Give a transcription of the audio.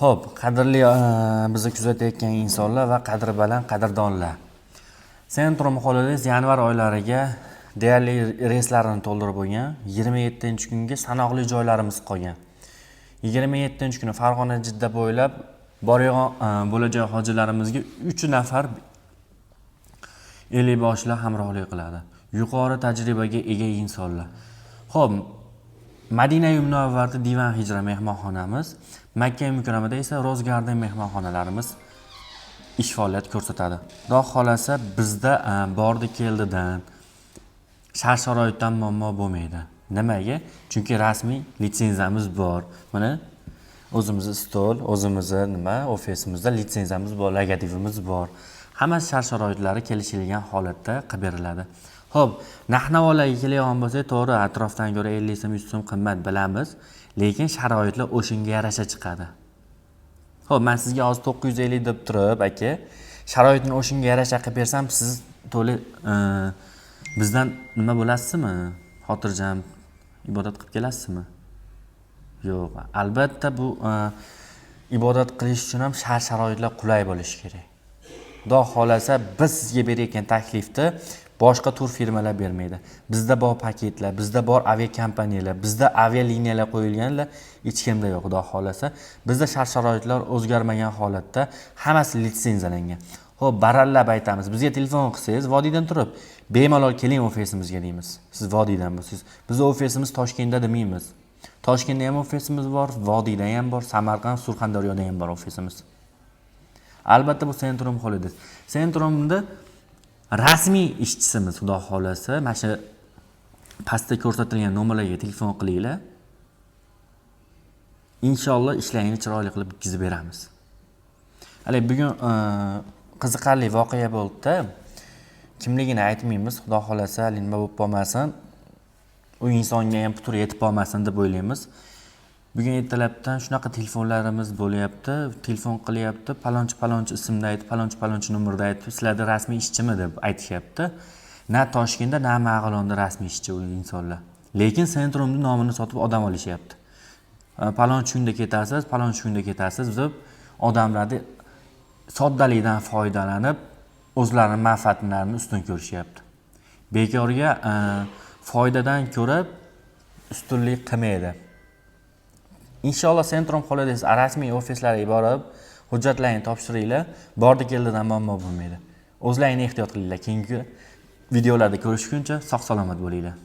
Xo'p, qadrli bizni kuzatayotgan insonlar va qadri baland qadrdonlar. Centrum Holidays yanvar oylariga deyarli reyslarini to'ldirib bo'lgan. 27-kunga sanoqli joylarimiz qolgan. 27-kuni Farg'ona, Jidda bo'ylab borayotgan bo'lajak hojilarimizga 3 nafar ellikboshilar hamrohlik qiladi. Yuqori tajribaga ega insonlar. Xo'p, Madina Munavvarda Divan Hijra mehmonxonamiz, Makka Mukarramada esa Rose Garden mehmonxonalarimiz ish faoliyat ko'rsatadi. Xudo xolasa, bizda bordi keldidan, shart sharoitdan muammo bo'lmaydi. Nimaga? Chunki rasmiy litsenziyamiz bor. Mana, o'zimizni stol, o'zimizni nima, ofisimizda litsenziyamiz bor, logotipimiz bor. Hammasi shart sharoitlari kelishilgan holatda qilib beriladi. Xo'p, narx-navolarga keladigan bo'lsak, to'g'ri, atrofdan ko'ra 50 so'm, 100 so'm qimmat, bilamiz, lekin sharoitlar o'shanga yarasha chiqadi. Xo'p, men sizga hozir 950 deb turib, aka, sharoitni o'shanga yarasha qilib bersam, siz to'la bizdan nima bo'lasizmi? Xotirjam ibodat qilib kelasizmi? Yo'q, albatta bu ibodat qilish uchun ham shart sharoitlar qulay bo'lishi kerak. Xudo xolasa, biz sizga berayotgan taklifni boshqa tur firmalar bermaydi. Bizda bor paketlar, bizda bor aviakompaniyalar, bizda avialiniyalar qo'yilganlar hech kimda yo'q, xudo xolasa. Bizda shart sharoitlar o'zgarmagan holatda hammasi litsenziyalangan. Xo'p, barallab aytamiz. Bizga telefon qilsangiz, vodiydan turib, bemalol keling ofisimizga deymiz. Siz vodiydan bo'lsangiz. Bizni ofisimiz Toshkentda demaymiz. Toshkentda ham ofisimiz bor, vodiyda ham bor, Samarqand, Surxondaryoda ham bor ofisimiz. Albatta bu Centrum Holidays. Centrumda rasmiy ishchisimiz, xudo xolasa, mana shu pastda ko'rsatilgan nomerlarga telefon qilinglar. Inshaalloh, ishlaringni chiroyli qilib bitkazib beramiz. Haligi bugun qiziqarli voqea bo'ldi-da. Kimligini aytmaymiz, xudo xohlasa, hali nima bo'lib qolmasin. U insonga ham putur yetib qolmasin deb o'ylaymiz. Bugun ertalabdan shunaqa telefonlarimiz bo'lyapti, telefon qilyapti, palonchi palonchi ismda aytib, palonchi palonchi nomerda aytib, sizlarda rasmiy ishchimi deb aytishyapti. Na Toshkentda, na Marg'ilonda rasmiy ishchi u insonlar. Lekin Centrumni nomini sotib odam olishyapti. Palonchi kunda ketasiz, palonchi kunda ketasiz deb odamlarni soddalikdan foydalanib, o'zlarini manfaatlarini ustun ko'rishyapti. Bekorga foydadan ko'ra ustunlik qilmaydi. Inshaalloh, Centrum Holidays rasmiy ofislariga borib, hujjatlaringni topshiringlar, bordi keldidan muammo bo'lmaydi. O'zlaringni ehtiyot qilinglar. Keyingi videolarda ko'rishguncha sog' salomat bo'linglar.